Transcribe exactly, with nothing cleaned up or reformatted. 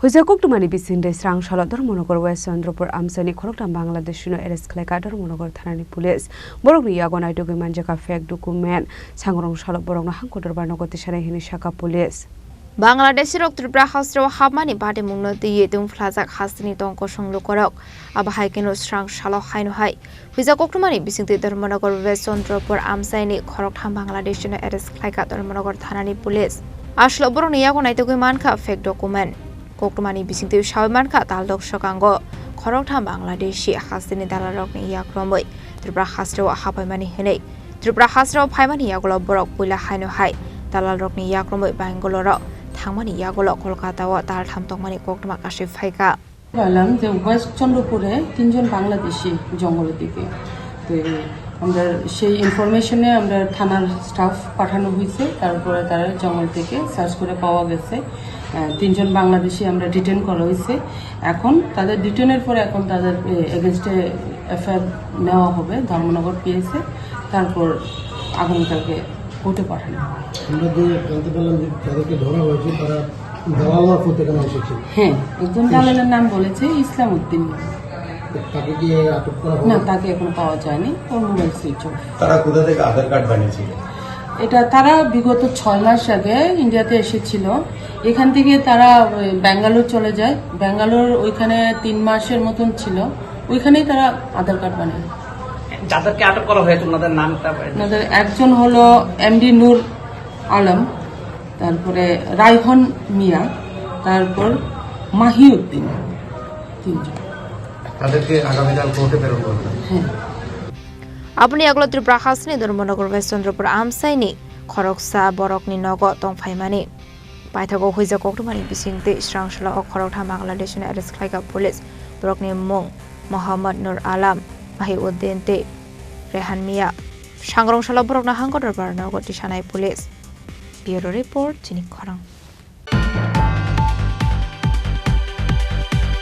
Huija koktwmani bisingtwi srang salo Dharmanagar West Chandrapur amchaini khoroktham Bangladeshino arrest khlaikha Dharmanagar thanani police. Borokni yago naitugwi manjakha fake document. Sangrong salo borokno hangko dorbar nogo tisanai hwnwi sakha police. Bangladeshi rok Tripura hasteo hapmani batimungno twiwi tungphlajak hasteni tong kosong lukorok. Abo hai kheno srang salo haino hai. Huija koktwmani bisingtwi Dharmanagar West Chandrapur amchaini khoroktham Bangladeshino arrest khlaikha Dharmanagar thanani police. Aswk borokni yago naitugwi mankha fake document. Koktwmani bisingtwi sawi mankha tal dok swkango khoroktham Bangladeshi hasteni dalalrokni yakromwi Tripura hasteo hapaimani hwnwi. Tripura hasteo phaimani yagulo borok puila haino hai dalalrokni yakromwi Bangalore-o thangmani yagulo Kolkata-o taltham tongmani koktwma kasui phaikha. পেলাম যে ওয়েস্ট চন্দ্রপুরে তিনজন বাংলাদেশি জঙ্গলের দিকে। তো আমরা সেই ইনফরমেশনে আমরা থানার স্টাফ পাঠানো হয়েছে, তারপরে তারা জঙ্গল থেকে সার্চ করে পাওয়া গেছে। আহ, তিনজন বাংলাদেশি আমরা ডিটেন করা হয়েছে। এখন তাদের ডিটেনের পরে এখন তাদের এগেনস্টে এফআইআর নেওয়া হবে ধর্মনগর পিএসএ। তারপর আগামীকালকে কোর্টে পাঠানো হবে। আমরা যে জানতে পারলাম যে তাদেরকে ধরা হয়েছে, তারা দালাল মারফত এখানে এসেছে। হ্যাঁ, একজন দালালের নাম বলেছে ইসলাম উদ্দিন। তাকে কি আটক করা হলো? না, তাকে এখনো পাওয়া যায়নি, ওর মোবাইল সুইচ অফ। তারা কোথা থেকে আধার কার্ড বানিয়েছিল? এটা তারা বিগত ছয় মাস আগে ইন্ডিয়াতে এসেছিল। এখান থেকে তারা, ওই, ব্যাঙ্গালোর চলে যায়। ব্যাঙ্গালোর ওইখানে তিন মাসের মতন ছিল, ওইখানেই তারা আধার কার্ড বানায়। যাদেরকে আটক করা হয়েছে, ওনাদের নামটা? ওনাদের একজন হলো এমডি নূর আলম, তারপরে রায়হান মিয়া, তারপর মাহিউদ্দিন, তিনজন। তাদেরকে আগামীকাল কোর্টে প্রেরণ করবেন। হ্যাঁ। Aboni yagulo Tripura hasteni Dharmanagar West Chandrapur amchaini khoroksa borokni nogo tongphaimani. Paithago huija koktwmani bisingtwi srang salo o khoroktham Bangladeshino arrest khlaikha police. Borokni mung Mohammad Nur Alam, Mahiuddin tei Rehan Mia. Sangrong salo borokno hangko dorbar nogo tisanai police. Bureau report, chini khorang.